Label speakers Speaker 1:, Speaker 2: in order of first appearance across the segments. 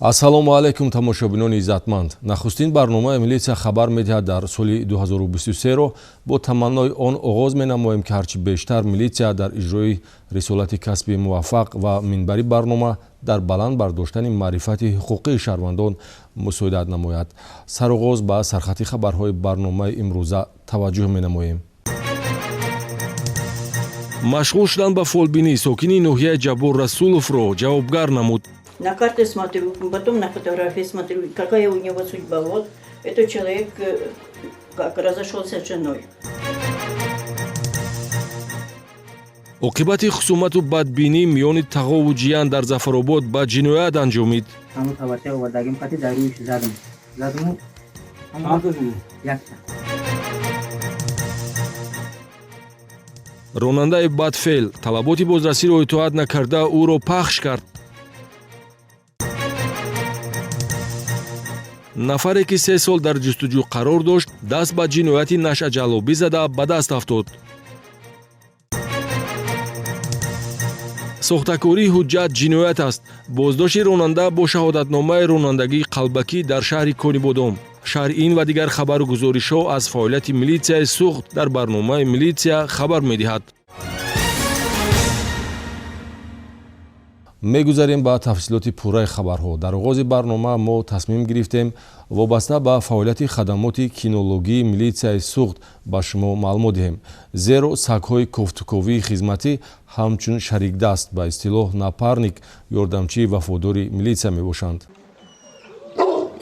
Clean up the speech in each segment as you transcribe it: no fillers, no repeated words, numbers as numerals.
Speaker 1: Ассалому алайкум, тамошобинони иззатманд. Нахустин барномаи «Милитсия хабар медиҳад» дар соли 2023-ро бо таманнои он оғоз менамоем, ки ҳарчи бештар милитсия дар иҷрои рисолати касби муваффақ ва минбари барнома дар баланд бардоштани маърифати ҳуқуқии шаҳрвандон мусоидат намояд. Сароғоз ба сархати хабарҳои барномаи имрӯза таваҷҷӯҳ менамоем. Машғул шудан ба фолбинӣ сокини ноҳияи Ҷаббор Расуловро ҷавобгар намуд.
Speaker 2: На карты смотрю, потом на фотографии смотрю, какая у него судьба. Вот этот человек как разошелся с женой.
Speaker 1: Оқибати хусумату бадбинӣ миёни тағову ҷиян дар Зафаробод ба ҷиноят анҷомид.
Speaker 3: Ҳамун тавачча овардагим қати дар рӯиш задам. Задаму якта.
Speaker 1: Ронандаи бадфеъл талаботи бозрасиро итоат накарда, ӯро пахш кард. Нафаре, ки 3 сол дар ҷустуҷӯ қарор дошт, даст ба ҷинояти нашъаҷаллобӣ зада, ба даст афтод. Сохтакории ҳуҷҷат ҷиноят аст. Боздошти ронанда бо шаҳодатномаи ронандагии қалбакӣ дар шаҳри Конибодом. Шарҳи ин ва дигар хабару гузоришҳо аз фаъолияти милитсияи Суғд дар барномаи «Милитсия хабар медиҳад». Мегузарем ба тафсилоти пурраи хабарҳо. Дар оғози барнома мо тасмим гирифтем вобаста ба фаъолияти хадамоти кинологии милитсияи Суғд ба шумо маълумот диҳем, зеро сагҳои кофтуковии хизматӣ ҳамчун шарикдаст, ба истилоҳ напарник, ёрдамчии вафодори милитсия мебошанд.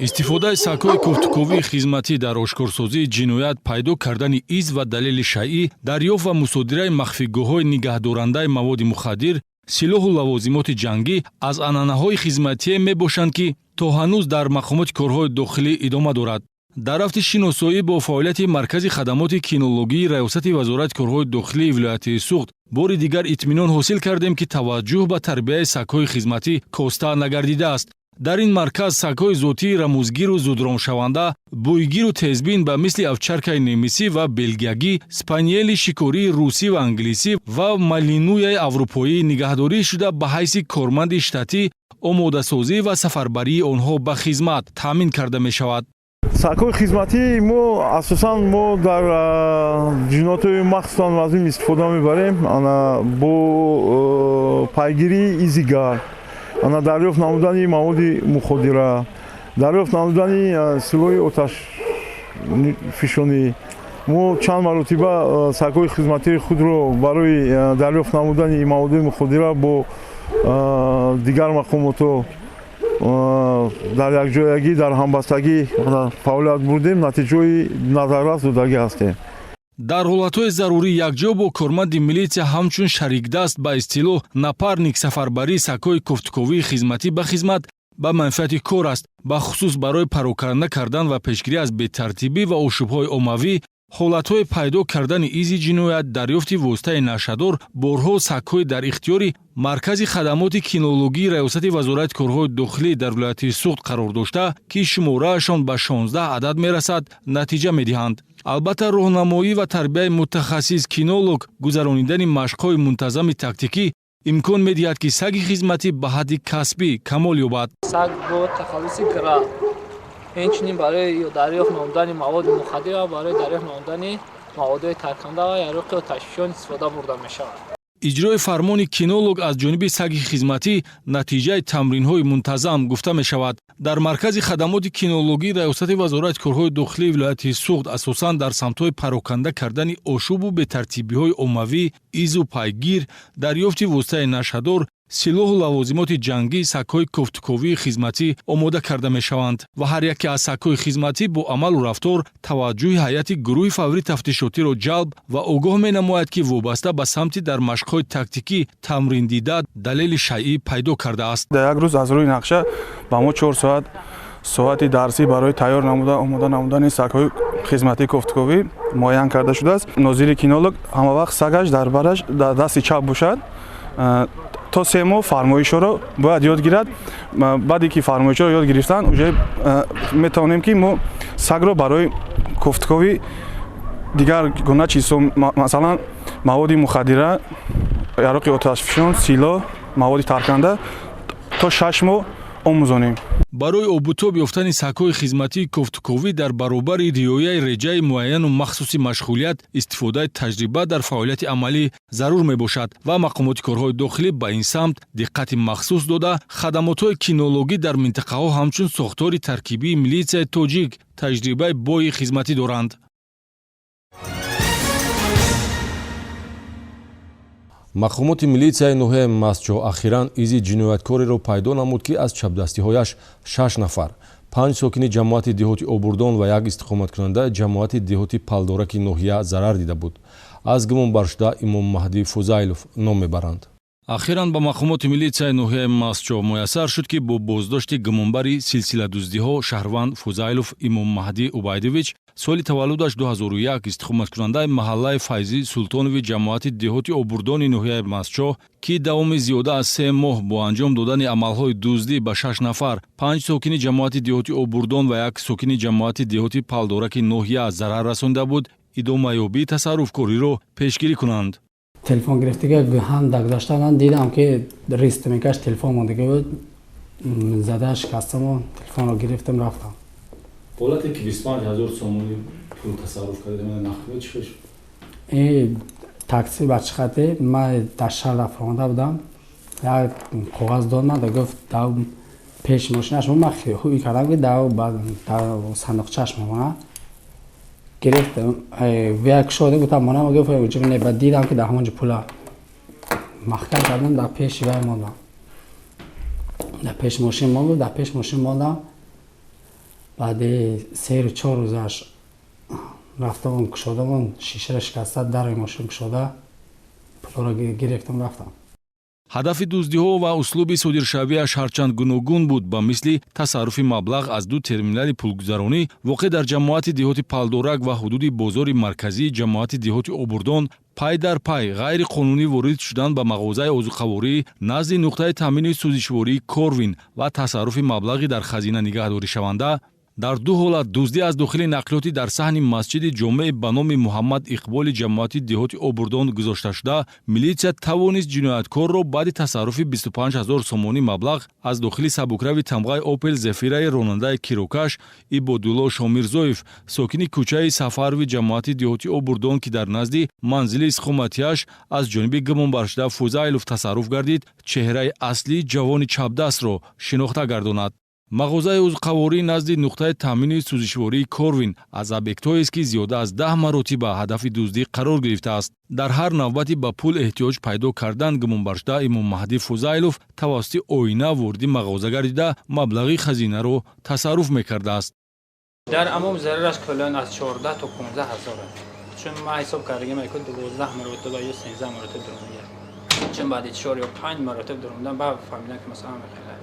Speaker 1: Истифодаи сагҳои кофтуковии хизматӣ дар ошкорсозии ҷиноят, пайдо кардани из ва далели шайъӣ, дарёфт ва мусодираи махфигоҳҳои нигаҳдорандаи маводи мухаддир, силоҳу лавозимоти ҷангӣ аз анъанаҳои хизматие мебошанд, ки то ҳанӯз дар мақомоти корҳои дохилӣ идома дорад. Дар рафти шиносоӣ бо фаъолияти Маркази хадамоти кинологии Раёсати Вазорати корҳои дохилии вилояти Суғд бори дигар итминон ҳосил кардем, ки таваҷҷӯҳ ба тарбияи сагҳои хизматӣ коста нагардидааст. Дар ин марказ сагҳои зотии рамузгиру зудромшаванда, бӯйгиру тезбин ба мисли овчаркаи немисӣ ва белгиягӣ, спаниели шикории русӣ ва англисӣ ва малинуяи аврупоӣ нигаҳдорӣ шуда, ба ҳайси корманди штатӣ омодасозӣ ва сафарбарии онҳо ба хизмат таъмин карда мешавад.
Speaker 4: Сагҳои хизматии мо асосан мо дар ҷиноятҳои махсусан вазин истифода мебарем, бо пайгирии изигар, ана дарёфт намудани маводи муходира, дарёфт намудани силоҳи оташфишонӣ. Мо чанд маротиба сагҳои хизматии худро барои дарёфт намудани маводи муходира бо дигар мақомотҳо дар якҷоягӣ, дар ҳамбастагӣ фаъолият бурдем, натиҷаҳои назаррас додагӣ ҳастем.
Speaker 1: Дар ҳолатҳои зарурӣ якҷо бо корманди милитсия ҳамчун шарикдаст, ба истилоҳ напарник, сафарбарии сагҳои кофтуковии хизматӣ ба хизмат ба манфиати кор аст, бахусус барои пароканда кардан ва пешгирӣ аз бетартибӣ ва ошӯбҳои оммавӣ, ҳолатҳои пайдо кардани изи ҷиноят, дарёфти воситаи нашъадор. Борҳо сагҳои дар ихтиёри Маркази хадамоти кинологии Раёсати Вазорати корҳои дохилӣ дар вилояти Суғд қарор дошта, ки шумораашон ба 16 адад мерасад, натиҷа медиҳанд. Албатта, роҳнамоӣ ва тарбияи мутахассис кинолог, гузаронидани машқҳои мунтазами тактикӣ имкон медиҳад, ки саги хизматӣ ба ҳадди касбӣ камол ёбад.
Speaker 5: Саг бо тахаллуси Гра инчунин барои дарёфт намудани маводи мухаддир ва барои дарёфт намудани маводҳои тарканда ва яроқи оташфишон истифода бурда мешавад.
Speaker 1: Иҷрои фармони кинолог аз ҷониби саги хизматӣ натиҷаи тамринҳои мунтазам гуфта мешавад. Дар Маркази хадамоти кинологии Раёсати Вазорати корҳои дохилии вилояти Суғд асосан дар самтҳои пароканда кардани ошӯбу бетартибиҳои оммавӣ, изу пайгир, дарёфти воситаи нашъадор, силоҳу лавозимоти ҷангӣ сагҳои кофтуковии хизматӣ омода карда мешаванд ва ҳар яке аз сагҳои хизматӣ бо амалу рафтор таваҷҷӯҳи ҳайати гурӯҳи фаврии тафтишотиро ҷалб ва огоҳ менамояд, ки вобаста ба самти дар машқҳои тактикӣ тамриндида далели шайъӣ пайдо кардааст.
Speaker 6: Дар як рӯз аз рӯи нақша ба мо 4 соат соати дарсӣ барои тайёр намуда, омода намудани сагҳои хизматии кофтуковӣ муайян карда шудааст. Нозири кинолог ҳамавақт сагаш дар бараш, дар дасти чап бошад, то 3 моҳ фармоишҳоро бояд ёд гирад. Баъде ки фармоишҳоро ёд гирифтан, уже метавонем, ки мо сагро барои кофтукови дигар гуна чизҳо, масалан маводи мухаддира, яроқи оташфишон, силоҳ, маводи тарканда, то 6 моҳ. омӯзонем.
Speaker 1: Барои обутоб ёфтани сагҳои хизматии кофтуковӣ дар баробари риояи реҷаи муайяну махсуси машғулият, истифодаи таҷриба дар фаъолияти амалӣ зарур мебошад ва мақомоти корҳои дохилӣ ба ин самт диққати махсус дода, хадамотҳои кинологӣ дар минтақаҳо ҳамчун сохтори таркибии милитсияи тоҷик таҷрибаи бои хизматӣ доранд.
Speaker 7: Мақомоти милитсияи ноҳияи Мастчоҳ ахиран изи ҷинояткореро пайдо намуд, ки аз чапдастиҳояш шаш нафар, панҷ сокини ҷамоати деҳоти Обурдон ва як истиқоматкунандаи ҷамоати деҳоти Палдораки ноҳия зарар дида буд. Аз гумонбаршуда Имом Маҳдӣ Фузайлов ном мебаранд.
Speaker 1: Ахиран ба мақомоти милитсияи ноҳияи Мастчоҳ муяссар шуд, ки бо боздошти гумонбари силсиладуздиҳо шаҳрванд Фузайлов Имоммаҳдӣ Убайдович, соли таваллудаш 2001, истиқоматкунандаи маҳаллаи Файзӣ Султонови ҷамоати деҳоти Обурдони ноҳияи Мастчоҳ, ки давоми зиёда аз 3 моҳ бо анҷом додани амалҳои дуздӣ ба шаш нафар, панҷ сокини ҷамоати деҳоти Обурдон ва як сокини ҷамоати деҳоти Палдораки ноҳия зарар расонида буд, идомаёбии тасарруфкориро пешгирӣ кунанд.
Speaker 8: Телефон гирифтига ҳам дар гузашта дидам, ки ристмекаш телефон мондага буд, зада шикастаму телефонро гирифтам, рафтам.
Speaker 1: Ҳолате ки 25 000 сомонӣ пул тасарруф карда, нақлиёт чӣ хел шуд?
Speaker 8: Такси бачи хати ман дар шаҳр рафтомада будам, як коғаз дод мада, гуфт дав пеш мошинаш. Ман ҳуй кардам, ки дав сандуқчаш мемонад. Гирифтам, як шода гуфтам монам, гуфт не. Ба дидам, ки дар ҳамонҷо пула маҳкам кардам, дар пеши вай мондам, дар пеш мошин мондам, дар пеш мошин мондам. Баъди 3-4 рӯзаш рафтамон, кушодамон, шишаро шикаста, дари мошин кушода, пулоро гирифтам, рафтам.
Speaker 1: Ҳадафи дуздиҳо ва услуби содиршавиаш ҳарчанд гуногун буд, ба мисли тасарруфи маблағ аз ду терминали пулгузаронӣ, воқеъ дар ҷамоати деҳоти Палдорак ва ҳудуди бозори марказии ҷамоати деҳоти Обурдон, пай дар пай ғайриқонунӣ ворид шудан ба мағозаи озуқаворӣ назди нуқтаи таъмини сӯзишвории Корвин ва тасарруфи маблағи дар хазина нигаҳдоришаванда, дар ду ҳолат дуздӣ аз дохили нақлиёти дар саҳни масҷиди ҷомеи ба номи Муҳаммад Иқболи ҷамоати деҳоти Обурдон гузошташуда, милитсия тавонист ҷинояткорро баъди тасарруфи 25 0 сомонӣ маблағ аз дохили сабукрави тамғаи Опел Зефираи ронандаи кирокаш Ибодулло Шомирзоев, сокини кӯчаи Сафарови ҷамоати деҳоти Обурдон, ки дар назди манзили истиқоматиаш аз ҷониби гумонбаршуда Фузайлов тасарруф гардид, чеҳраи аслии ҷавони чапдастро шинохта гардонад. Мағозаи озуқаворӣ назди нуқтаи таъмини сӯзишвории Корвин аз объектҳоест, ки зиёда аз 10 маротиба ҳадафи дуздӣ қарор гирифтааст. Дар ҳар навбати ба пул эҳтиёҷ пайдо кардан гумонбаршуда Имоммаҳдӣ Фузайлов тавассути оина вориди мағоза гардида, маблағи хазинаро тасарруф мекардааст.
Speaker 9: Дар амом зарараш куллан аз 14 то 15 ҳазор, чун ман ҳисоб кардагим, яку 12 маротиба ё 13 маротиба дуромида, чун баъди чор ё панҷ маротиба дуромидан баъд фаҳмидам, ки масалан хеле.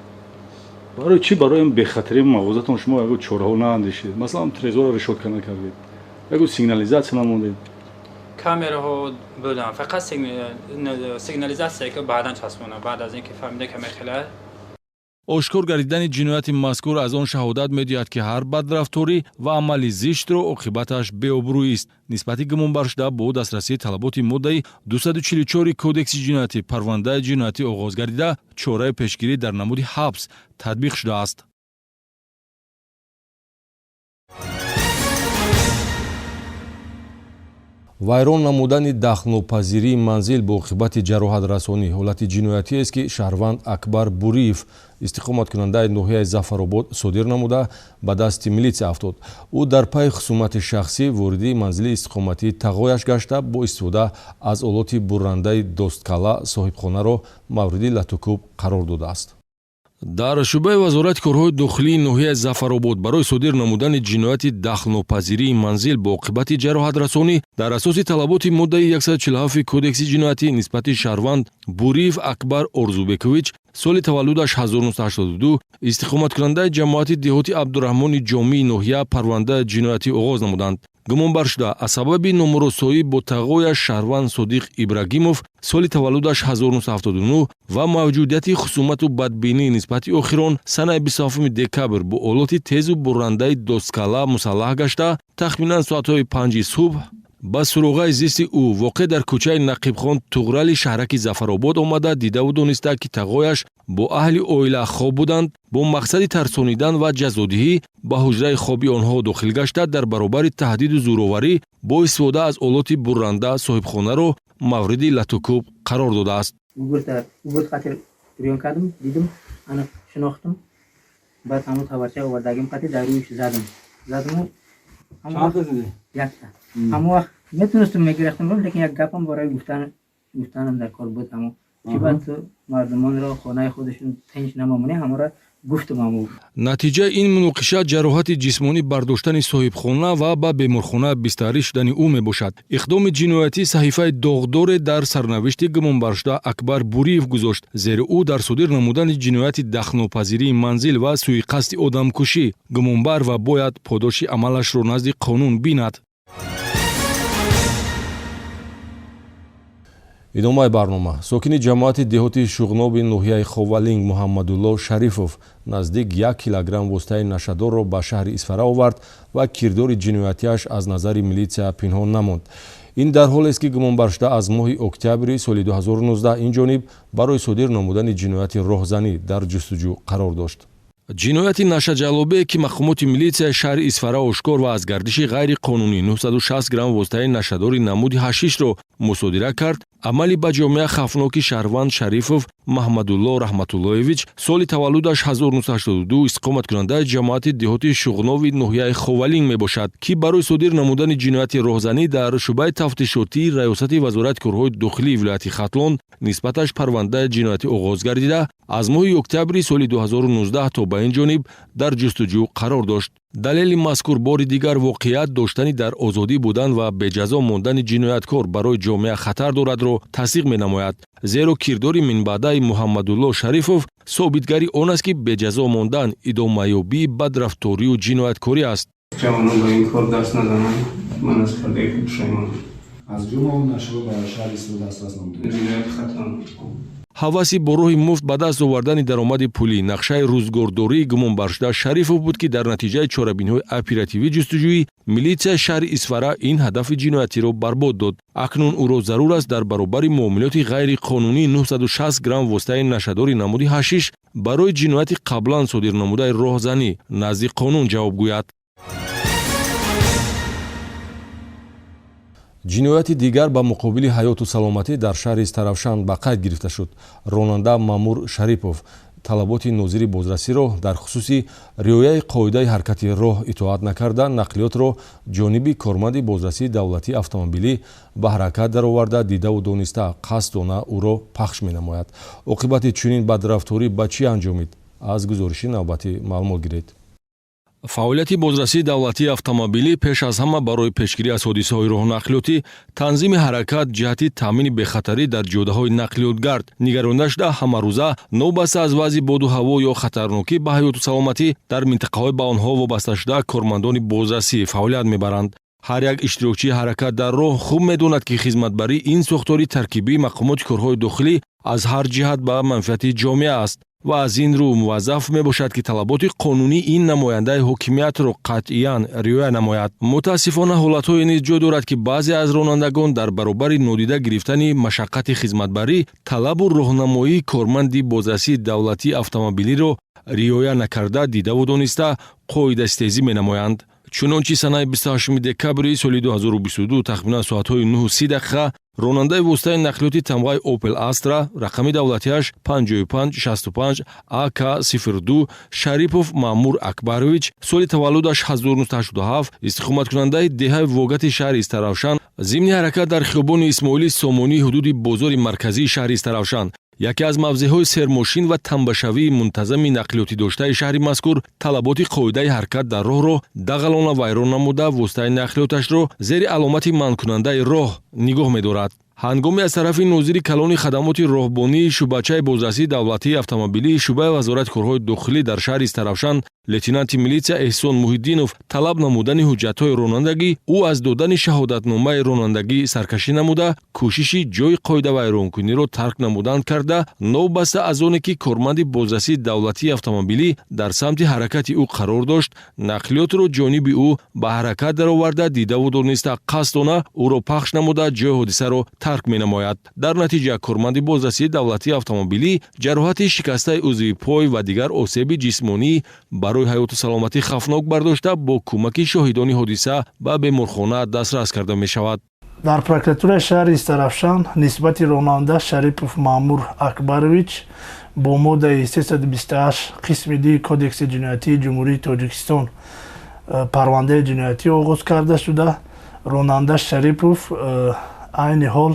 Speaker 1: Барои чӣ барои ин бехатарии мағозатон шумо ягон чораҳо наандешидед? Масалан, трезорро решётка накардед, ягон сигнализатсия намондед?
Speaker 9: Камераҳо буданд, фақат сигнализатсия ки баъдан часпонам, баъд аз ин ки фаҳмида ки мехелад.
Speaker 1: Ошкор гардидани ҷинояти мазкур аз он шаҳодат медиҳад, ки ҳар бадрафторӣ ва амали зиштро оқибаташ беобрӯист. Нисбати гумонбаршуда бо дастрасии талаботи моддаи 244 Кодекси ҷиноятӣ парвандаи ҷиноятӣ оғоз гардида, чораи пешгирӣ дар намуди ҳабс татбиқ шудааст.
Speaker 7: Вайрон намудани дахлнопазирии манзил бо оқибати ҷароҳатрасонӣ ҳолати ҷиноятиест, ки шаҳрванд Акбар Буриев, истиқоматкунандаи ноҳияи Зафаробод, содир намуда, ба дасти милитсия афтод. Ӯ дар пайи хусумати шахсӣ вориди манзили истиқоматии тағояш гашта, бо истифода аз олоти буррандаи досткала соҳибхонаро мавриди латукӯб қарор додааст.
Speaker 1: Дар шӯъбаи Вазорати корҳои дохилии ноҳияи Зафаробод барои содир намудани ҷинояти дахлнопазирии манзил бо оқибати ҷароҳатрасонӣ дар асоси талаботи моддаи 147 Кодекси ҷиноятӣ нисбати шаҳрванд Буриев Акбар Орзубекович, соли таваллудаш 1982, истиқоматкунандаи ҷамоати деҳоти Абдураҳмони Ҷомии ноҳия, парвандаи ҷиноятӣ оғоз намуданд. Гумонбар шуда аз сабаби номуросоӣ бо тағояш шаҳрванд Содиқ Ибрагимов, соли таваллудаш 1979, ва мавҷудияти хусумату бадбинӣ нисбати охирон санаи 27 декабр бо олоти тезу буррандаи досткала мусаллаҳ гашта, тахминан соатҳои 5-и субҳ Ба суроғаи зисти ӯ воқеъ дар кӯчаи Нақибхон Туғрали шаҳраки Зафаробод омада, дидаву дониста, ки тағояш бо аҳли оила хоб буданд, бо мақсади тарсонидан ва ҷазодиҳӣ ба ҳуҷраи хоби онҳо дохил гашта, дар баробари таҳдиду зӯроварӣ бо истифода аз олоти бурранда соҳибхонаро мавриди латукӯб қарор додааст.
Speaker 3: Гугурт қатир рӯён кардам, дидам, аниқ шинохтам. Баъд ҳамун табарча овардагим қати дар рӯйш задам. Задаму якта. Ҳамон вақт метонистам мегирифтам, лекин як гапам барои гуфтанам дар кор буд. Ҳамон чӣ баъд ту мардумонро хонаи худашон тинч намомонӣ, ҳамонро гуфтам ҳамун.
Speaker 1: Натиҷаи ин муноқиша ҷароҳати ҷисмонӣ бардоштани соҳибхона ва ба беморхона бистарӣ шудани ӯ мебошад. Иқдоми ҷиноятӣ саҳифаи доғдоре дар сарнавишти гумонбаршуда Акбар Буриев гузошт, зеро ӯ дар содир намудани ҷинояти дахлнопазирии манзил ва сӯиқасди одамкушӣ гумонбар ва бояд подоши амалашро назди қонун бинад.
Speaker 7: Идомаи барнома. Сокини ҷамоати деҳоти Шуғноби ноҳияи Ховалинг Муҳаммадулло Шарифов наздик 1 килограмм воситаи нашадорро ба шаҳри Исфара овард ва кирдори ҷиноятиаш аз назари милитсия пинҳон намонд. Ин дар ҳолест, ки гумонбаршуда аз моҳи октябри соли 2019 ин ҷониб барои содир намудани ҷинояти роҳзанӣ дар ҷустуҷӯ қарор дошт.
Speaker 1: Ҷинояти нашаҷаллобе, ки мақомоти милитсияи шаҳри Исфара ошкор ва аз гардиши ғайриқонунӣ 960 грамм воситаи нашадори намуди ҳашишро мусодира кард, амали ба ҷомеа хавфноки шаҳрванд Шарифов Маҳмадулло Раҳматуллоевич, соли таваллудаш 1982, истиқоматкунандаи ҷамоати деҳоти Шуғнови ноҳияи Ховалинг мебошад, ки барои содир намудани ҷинояти роҳзанӣ дар шӯъбаи тафтишотии Раёсати Вазорати корҳои дохилии вилояти Хатлон нисбаташ парвандаи ҷиноятӣ оғоз гардида, аз моҳи октябри соли 2019 то ба ин ҷониб дар ҷустуҷӯ қарор дошт. Далели мазкур бори дигар воқеият доштани дар озодӣ будан ва беҷазо мондани ҷинояткор барои ҷомеа хатар дорадро тасдиқ менамояд, зеро кирдори минбаъдаи Муҳаммадулло Шарифов собитгари он аст, ки беҷазо мондан идомаёбии бадрафторию ҷинояткорӣ аст.
Speaker 10: Ҷавонон ба ин кор даст назананд, ман аз кардаи худ пушаймонам.
Speaker 11: Аз ҷумла он нашро ба шаҳри Исфара дастрас намудем.
Speaker 10: Ҷинояти Хатлон.
Speaker 1: Ҳаваси бо роҳи муфт ба даст овардани даромади пулӣ нақшаи рӯзгордории гумонбаршуда Шарифов буд, ки дар натиҷаи чорабиниҳои оперативӣ ҷустуҷӯӣ милитсияи шаҳри Исфара ин ҳадафи ҷиноятиро барбод дод. Акнун ӯро зарур аст дар баробари муомилоти ғайриқонунии 960 грамм воситаи нашадори намуди ҳашиш барои ҷинояти қаблан содир намудаи роҳзанӣ назди қонун ҷавоб гӯяд.
Speaker 7: Ҷинояти дигар ба муқобили ҳаёту саломатӣ дар шаҳри Истаравшан ба қайд гирифта шуд. Ронанда Мамур Шарипов талаботи нозири бозрасиро дар хусуси риояи қоидаи ҳаракати роҳ итоат накарда, нақлиётро ҷониби корманди бозрасии давлатии автомобилӣ ба ҳаракат дароварда, дидаву дониста қасдона ӯро пахш менамояд. Оқибати чунин бадрафторӣ ба чӣ анҷомид? Аз гузориши навбатӣ маълумот гиред.
Speaker 1: Фаъолияти бозрасии давлатии автомобилӣ пеш аз ҳама барои пешгирӣ аз ҳодисаҳои роҳнақлиётӣ, танзими ҳаракат ҷиҳати таъмини бехатарӣ дар ҷодаҳои нақлиётгард нигаронда шуда, ҳамарӯза новобаста аз вазъи боду ҳаво ё хатарнокӣ ба ҳаёту саломатӣ дар минтақаҳои ба онҳо вобасташуда кормандони бозрасӣ фаъолият мебаранд. Ҳар як иштирокчии ҳаракат дар роҳ хуб медонад, ки хизматбарии ин сохтори таркибии мақомоти корҳои дохилӣ аз ҳар ҷиҳат ба манфиати ҷомеа аст ва аз ин рӯ муваззаф мебошад, ки талаботи қонунии ин намояндаи ҳокимиятро қатъиян риоя намояд. Мутаассифона, ҳолатҳое низ ҷой дорад, ки баъзе аз ронандагон дар баробари нодида гирифтани машаққати хизматбарӣ талабу роҳнамоии корманди бозрасии давлатии автомобилиро риоя накарда, дидаву дониста қоидастезӣ менамоянд. Чунончи санаи 28 декабри соли 2022 тахминан соатҳои 9:30 дақиқа ронандаи воситаи нақлиёти тамғаи Opel Astra рақами давлатиаш 5565 АК02 Шарипов Маъмур Акбарович, соли таваллудаш 1987, истиқоматкунандаи деҳаи Вогати шаҳри Истаравшан, зимни ҳаракат дар хиёбони Исмоили Сомонии ҳудуди бозори марказии шаҳри Истаравшан, яке аз мавзеъҳои сермошин ва тамбашавии мунтазами нақлиётӣ доштаи шаҳри мазкур, талаботи қоидаи ҳаракат дар роҳро дағалона вайрон намуда, воситаи нақлиёташро зери аломати манъкунандаи роҳ нигоҳ медорад. Ҳангоми аз тарафи нозири калони хадамоти роҳбонии шӯъбачаи бозрасии давлатии автомобилии шӯъбаи вазорати корҳои дохилӣ дар шаҳри Истаравшан лейтенанти милитсия Эҳсон Муҳиддинов талаб намудани ҳуҷҷатҳои ронандагӣ, ӯ аз додани шаҳодатномаи ронандагӣ саркашӣ намуда, кӯшиши ҷойи қоидавайронкуниро тарк намудан карда, новбаста аз оне ки корманди бозрасии давлатии автомобилӣ дар самти ҳаракати ӯ қарор дошт, нақлиётро ҷониби ӯ ба ҳаракат дароварда, дидаву дониста қасдона ӯро пахш намуда, ҷойи ҳодисаро тарк менамояд. Дар натиҷа корманди бозрасии давлатии автомобилӣ ҷароҳати шикастаи узви пой ва дигар осеби ҷисмонӣ барои ҳаёту саломатӣ хавфнок бардошта, бо кӯмаки шоҳидони ҳодиса ба беморхона дастрас карда мешавад.
Speaker 12: Дар прокуратураи шаҳри Истаравшан нисбати ронанда Шарипов Маъмур Акбарович бо моддаи 328 қисми 2 Кодекси ҷиноятии Ҷумҳурии Тоҷикистон парвандаи ҷиноятӣ оғоз карда шуда, ронанда Шарипов айни ҳол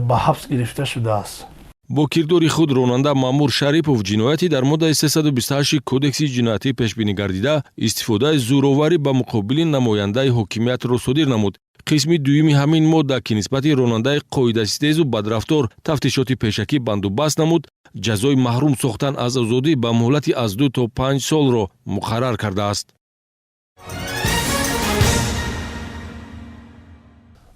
Speaker 12: ба ҳабс гирифта шудааст.
Speaker 1: Бо кирдори худ ронанда Маъмур Шарипов ҷинояти дар моддаи 328 Кодекси ҷиноятӣ пешбинӣ гардида, истифодаи зӯроварӣ ба муқобили намояндаи ҳокимиятро содир намуд. Қисми дуюми ҳамин модда, ки нисбати ронандаи қоидаситезу бадрафтор тафтишоти пешакӣ бандубаст намуд, ҷазои маҳрум сохтан аз озодӣ ба муҳлати аз 2 то 5 солро муқаррар кардааст.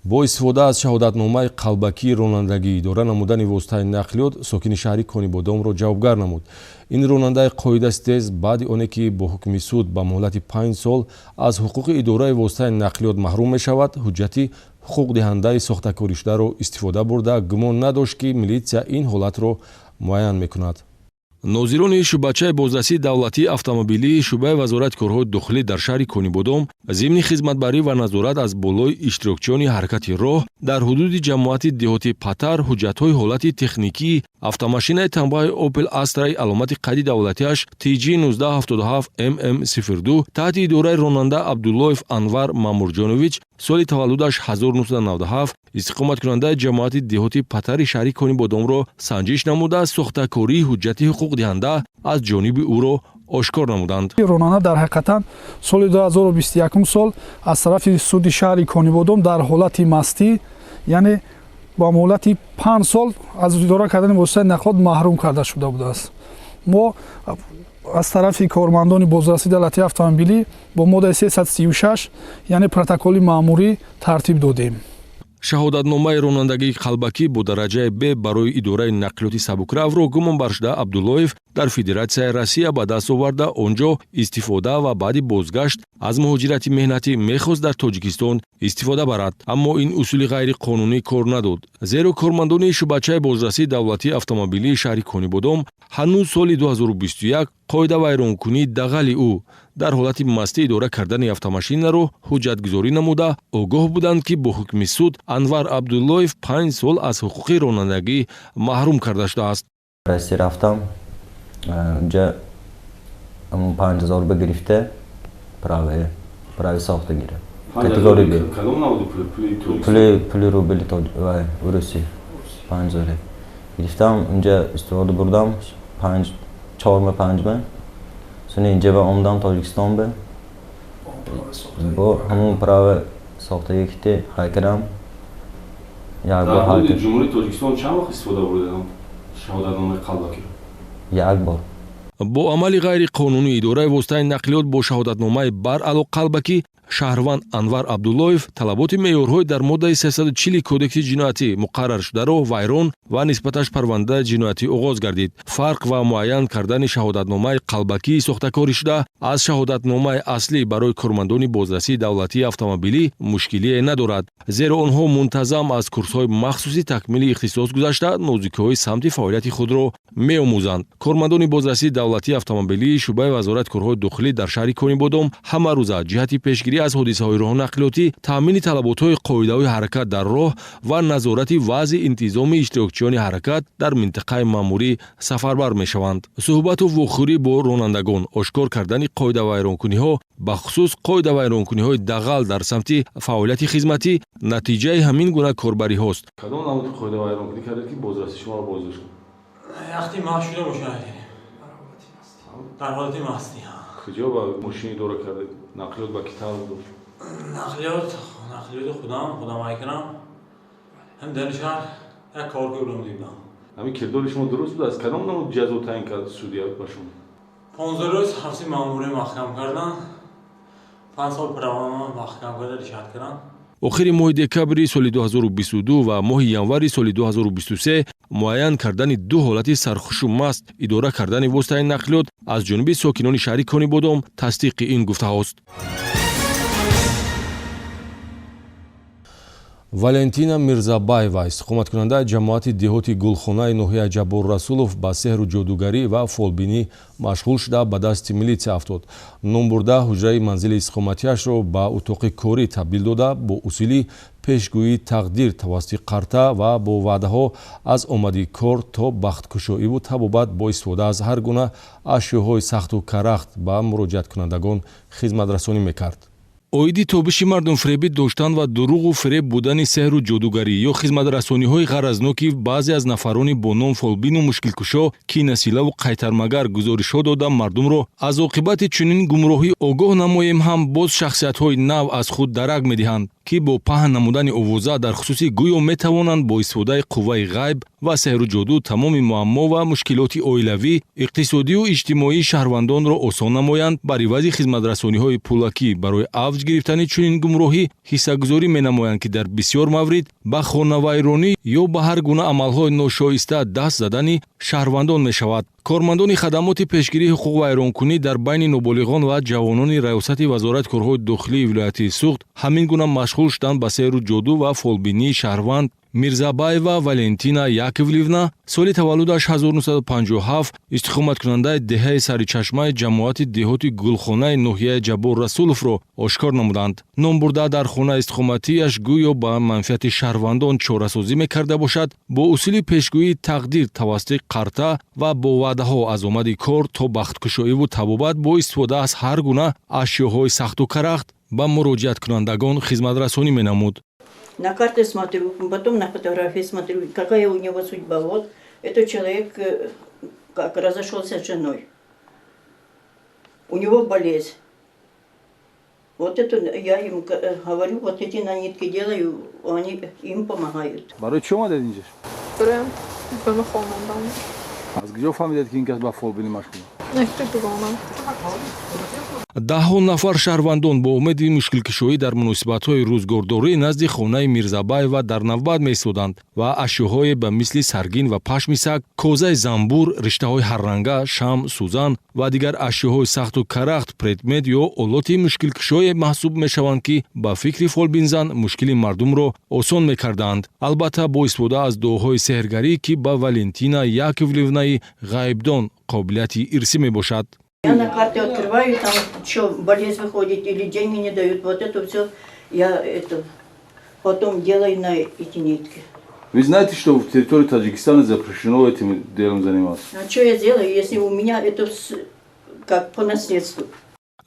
Speaker 1: Бо истифода аз шаҳодатномаи қалбакии ронандагӣ идора намудани воситаи нақлиёт сокини шаҳри Конибодомро ҷавобгар намуд. Ин ронандаи қоидаситез баъди оне ки бо ҳукми суд ба муҳлати 5 сол аз ҳуқуқи идораи воситаи нақлиёт маҳрум мешавад, ҳуҷҷати ҳуқуқдиҳандаи сохтакоришударо истифода бурда, гумон надошт, ки милитсия ин ҳолатро муайян мекунад. Нозирони шӯъбачаи бозрасии давлатии автомобилии шӯъбаи вазорати корҳои дохилӣ дар шаҳри Конибодом зимни хизматбарӣ ва назорат аз болои иштирокчиёни ҳаракати роҳ дар ҳудуди ҷамоати деҳоти Патар ҳуҷҷатҳои ҳолати техникии автомашинаи тамғаи Опел Астраи аломати қайди давлатиаш TG 1977 MM02 таҳти идораи ронанда Абдуллоев Анвар Маъмурҷонович, соли таваллудаш 1997, истиқоматкунандаи ҷамоати деҳоти Патари шаҳри Конибодомро санҷиш намуда, сохтакории ҳуҷҷати ҳуқуқдиҳанда аз ҷониби ӯро ошкор намуданд.
Speaker 13: Ронанда дар ҳақиқатан соли 2021 сол аз тарафи суди шаҳри Конибодом дар ҳолати мастӣ, яъне ба муҳлати 5 сол аз идора кардани воситаи нақлиёт маҳрум карда шуда будааст. Мо аз тарафи кормандони бозрасии давлатии автомобилӣ бо моддаи 336, яъне протоколи маъмурӣ тартиб додем.
Speaker 1: Шаҳодатномаи ронандагии қалбакӣ бо дараҷаи Б барои идораи нақлиёти сабукравро гумонбаршуда Абдуллоев дар Федератсияи Россия ба даст оварда, он ҷо истифода ва баъди бозгашт аз муҳоҷирати меҳнатӣ мехост дар Тоҷикистон истифода барад. Аммо ин усули ғайриқонунӣ кор надод, зеро кормандони шӯъбачаи бозрасии давлатии автомобилии шаҳри Конибодом ҳанӯз соли 2021 қоидавайронкунии дағали ӯ дар ҳолати мастӣ идора кардани автомашинаро ҳуҷҷатгузорӣ намуда, огоҳ буданд, ки бо ҳукми суд Анвар Абдуллоев 5 сол аз ҳуқуқи ронандагӣ маҳрум карда шудааст.
Speaker 14: Россия рафтам, унҷа 5000 бигирифта, прави сохта гирифт. Категория Б.
Speaker 1: Кадом навъи пули?
Speaker 14: Пули рубли русӣ 5000 гирифтам, унҷа истифода бурдам 5 4 5 ма. Сони инҷа ба омдам Тоҷикистон ба. Бо ҳамон права сохтагӣ ки ҳай кардам.
Speaker 1: Як бор ҳай кардам. Ҷумҳурии Тоҷикистон чанд вақт истифода бурдам шаҳодатномаи қалбакиро?
Speaker 14: Як бор.
Speaker 1: Бо амали ғайриқонунии идораи воситаи нақлиёт бо шаҳодатномаи баръало қалбакӣ шаҳрванд Анвар Абдуллоев талаботи меъёрҳои дар моддаи 340 Кодекси ҷиноятӣ муқаррар шударо вайрон ва нисбаташ парвандаи ҷиноятӣ оғоз гардид. Фарқ ва муайян кардани шаҳодатномаи қалбакии сохтакорӣ шуда аз шаҳодатномаи аслӣ барои кормандони бозрасии давлатии автомобилӣ мушкилие надорад, зеро онҳо мунтазам аз курсҳои махсуси такмили ихтисос гузашта, нозукиҳои самти фаъолияти худро меомӯзанд. Кормандони бозрасии давлатии автомобилии шӯъбаи вазорати корҳои дохилӣ дар шаҳри Конибодом ҳамарӯза ҷиҳати пешгирӣ аз ҳодисаҳои роҳнақлиётӣ, таъмини талаботҳои қоидаҳои ҳаракат дар роҳ ва назорати вазъи интизоми иштирокчиёни ҳаракат дар минтақаи маъмурӣ сафарбар мешаванд. Суҳбату вохӯрӣ бо ронандагон, ошкор кардани қоидавайронкуниҳо, бахусус қоидавайронкуниҳои дағал дар самти фаъолияти хизматӣ натиҷаи ҳамин гуна корбариҳост. Кадом намуди қоидавайронкунӣ кардед, ки бозрасӣ шуморо боздошт?
Speaker 15: Вақти маст шуда мошина дар ҳолати мастӣ.
Speaker 1: Куҷо ба мошин идора кардед? Нақлиёт ба ки тааллуқ дошт?
Speaker 15: Нақлиёти худам ҳай кунам. Ҳам дар шаҳр як кор кардам дидам.
Speaker 1: Ҳамин кирдори шумо дуруст буд? Аз кадом намуд ҷазо таъин кард судья ба шумо?
Speaker 15: 15 рӯз ҳабси маъмурӣ маҳкам кардан, 5 сол правама маҳкам карда лишать кардан.
Speaker 1: Охири моҳи декабри соли 2022 ва моҳи январи соли 2023 муайян кардани ду ҳолати сархушу маст идора кардани воситаи нақлиёт аз ҷониби сокинони шаҳри Конибодом тасдиқи ин гуфтаҳост. Валентина Мирзабаева, истиқоматкунандаи ҷамоати деҳоти Гулхонаи ноҳияи Ҷаббор Расулов, ба сеҳру ҷодугарӣ ва фолбинӣ машғул шуда, ба дасти милитсия афтод. Номбурда ҳуҷраи манзили истиқоматиашро ба утоқи корӣ табдил дода, бо усули пешгӯии тақдир тавассути қарта ва бо ваъдаҳо аз омади кор то бахткушоиву табобат бо истифода аз ҳар гуна ашёҳои сахту карахт ба муроҷиаткунандагон хизматрасонӣ мекард. Оиди тобиши мардумфиребӣ доштан ва дурӯғу фиреб будани сеҳру ҷодугарӣ ё хизматрасониҳои ғаразноки баъзе аз нафарони бо ном фолбину мушкилкушо, кинасилаву қайтармагар гузоришҳо дода, мардумро аз оқибати чунин гумроҳӣ огоҳ намоем, ҳам боз шахсиятҳои нав аз худ дарак медиҳанд, ки бо паҳн намудани овоза дар хусуси гӯё метавонанд бо истифодаи қувваи ғайб ва сеҳру ҷоду тамоми муаммо ва мушкилоти оилавӣ, иқтисодию иҷтимоии шаҳрвандонро осон намоянд, бар ивази хизматрасониҳои пулакӣ барои авҷ гирифтани чунин гумроҳӣ ҳиссагузорӣ менамоянд, ки дар бисёр маврид ба хонавайронӣ ё ба ҳар гуна амалҳои ношоиста даст задани шаҳрвандон мешавад. Кормандони хадамоти пешгирии ҳуқуқвайронкунӣ дар байни ноболиғон ва ҷавонони Раёсати Вазорати корҳои дохилии вилояти Суғд ҳамин гуна машғул шудан ба сеҳру ҷоду ва фолбинии шаҳрванд Мирзабаева Валентина Яковлевна, соли таваллудаш 1957, истиқоматкунандаи деҳаи Саричашмаи ҷамоати деҳоти Гулхонаи ноҳияи Ҷаббор Расуловро ошкор намуданд. Номбурда дар хонаи истиқоматиаш гӯё ба манфиати шаҳрвандон чорасозӣ мекарда бошад, бо усули пешгӯии тақдир тавассути қарта ва бо ваъдаҳо аз омади кор то бахткушоиву табобат бо истифода аз ҳар гуна ашёҳои сахту карахт ба муроҷиаткунандагон хизматрасонӣ менамуд.
Speaker 2: На карты смотрю, потом на фотографии смотрю, какая у него судьба. Вот этот человек как разошелся с женой. У него болезнь. Вот это я им говорю, вот эти на нитки делаю, они им помогают.
Speaker 1: Барои чӣ омадед инҷа?
Speaker 5: Барои ба мехонандан.
Speaker 1: Аз куҷо фаҳмидед, ки ин кас ба фолбинӣ машғул?
Speaker 5: Нефти дугонам.
Speaker 1: Даҳҳо нафар шаҳрвандон бо умеди мушкилкушоӣ дар муносибатҳои рӯзгордорӣ назди хонаи Мирзабаева дар навбат меистоданд ва ашёҳое ба мисли саргин ва пашми саг, козаи замбур, риштаҳои ҳарранга, шам, сӯзан ва дигар ашёҳои сахту карахт предмет ё олоти мушкилкушое маҳсуб мешаванд, ки ба фикри фолбинзан мушкили мардумро осон мекарданд. Албатта, бо истифода аз дуоҳои сеҳргарӣ, ки ба Валентина Яковлевнаи ғайбдон қобилияти ирсӣ мебошад.
Speaker 2: Я на карте открываю, там что, болезнь выходит или деньги не дают. Вот это все я это потом делаю на эти нитки.
Speaker 1: Вы знаете, что в территории Таджикистана запрещено этим делом заниматься?
Speaker 2: А что я делаю, если у меня это как по наследству?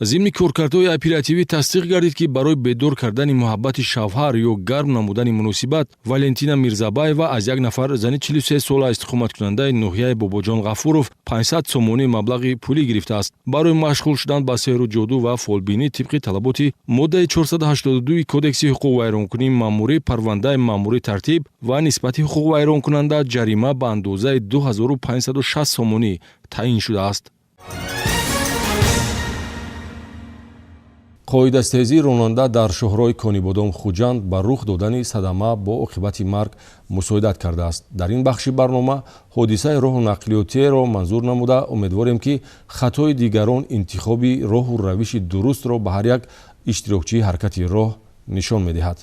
Speaker 1: Зимни коркардҳои оперативӣ тасдиқ гардид, ки барои бедор кардани муҳаббати шавҳар ё гарм намудани муносибат Валентина Мирзабаева аз як нафар зани 43 сола, истиқоматкунандаи ноҳияи Бобоҷон Ғафуров, 500 сомонӣ маблағи пулӣ гирифтааст. Барои машғул шудан ба сеҳру ҷоду ва фолбинӣ тибқи талаботи моддаи 482 Кодекси ҳуқуқвайронкунии маъмурӣ парвандаи маъмурӣ тартиб ва нисбати ҳуқуқвайронкунанда ҷарима ба андозаи 2560 сомонӣ таъин шудааст. Қоидастезии ронанда дар шоҳроҳи Конибодом Хуҷанд ба рух додани садама бо оқибати марг мусоидат кардааст. Дар ин бахши барнома ҳодисаи роҳу нақлиётиеро манзур намуда, умедворем, ки хатои дигарон интихоби роҳу равиши дурустро ба ҳар як иштирокчии ҳаракати роҳ нишон медиҳад.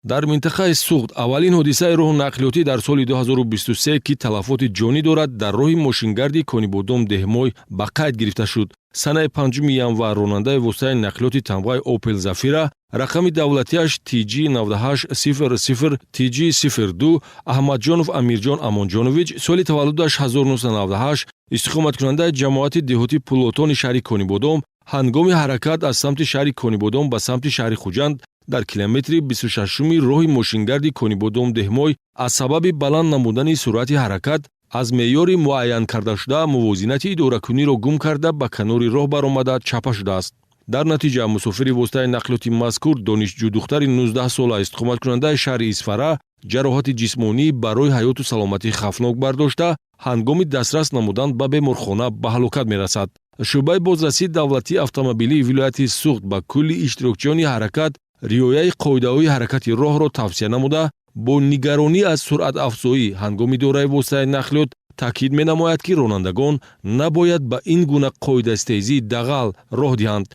Speaker 1: Дар минтақаи Суғд аввалин ҳодисаи роҳу нақлиётӣ дар соли 2023, ки талафоти ҷонӣ дорад, дар роҳи мошингарди Конибодом Деҳмой ба қайд гирифта шуд. Санаи 5 январ ронандаи воситаи нақлиёти тамғаи Опел Зафира, рақами давлатиаш TG 9800 TG 02, Аҳмадҷонов Амирҷон Амонҷонович, соли таваллудаш 1998, истиқоматкунандаи ҷамоати деҳоти Пулотони шаҳри Конибодом, ҳангоми ҳаракат аз самти шаҳри Конибодом ба самти шаҳри Хуҷанд дар километри 26-уми роҳи мошингарди Конибодом Деҳмой аз сабаби баланд намудани суръати ҳаракат аз меъёри муайян кардашуда мувозинати идоракуниро гум карда, ба канори роҳ баромада чапа шудааст.
Speaker 7: Дар натиҷа мусофири воситаи нақлиёти мазкур, донишҷӯ духтари 19-сола, истиқоматкунандаи шаҳри Исфара, ҷароҳати ҷисмонӣ барои ҳаёту саломатӣ хавфнок бардошта, ҳангоми дастрас намудан ба беморхона ба ҳалокат мерасад. Шӯъбаи бозрасии давлатии автомобилии вилояти Суғд ба кулли иштирокчиёни ҳаракат риояи қоидаҳои ҳаракати роҳро тавсия намуда, бо нигаронӣ аз суръатафзоӣ ҳангоми идораи воситаи нақлиёт таъкид менамояд, ки ронандагон набояд ба ин гуна қоидастезии дағал роҳ диҳанд,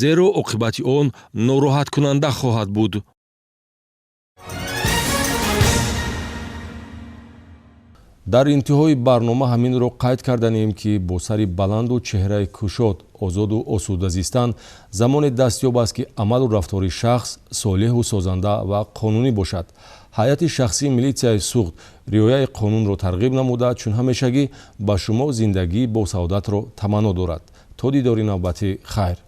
Speaker 7: зеро оқибати он нороҳаткунанда хоҳад буд. Дар интиҳои барнома ҳаминро қайд карданем, ки бо сари баланду чеҳраи кушод, озоду осуда зистан замоне дастёб аст, ки амалу рафтори шахс солеҳу созанда ва қонунӣ бошад. Ҳайати шахсии милитсияи Суғд риояи қонунро тарғиб намуда, чун ҳамешагӣ ба шумо зиндагии босаодатро таманно дорад. То дидори навбатӣ, хайр.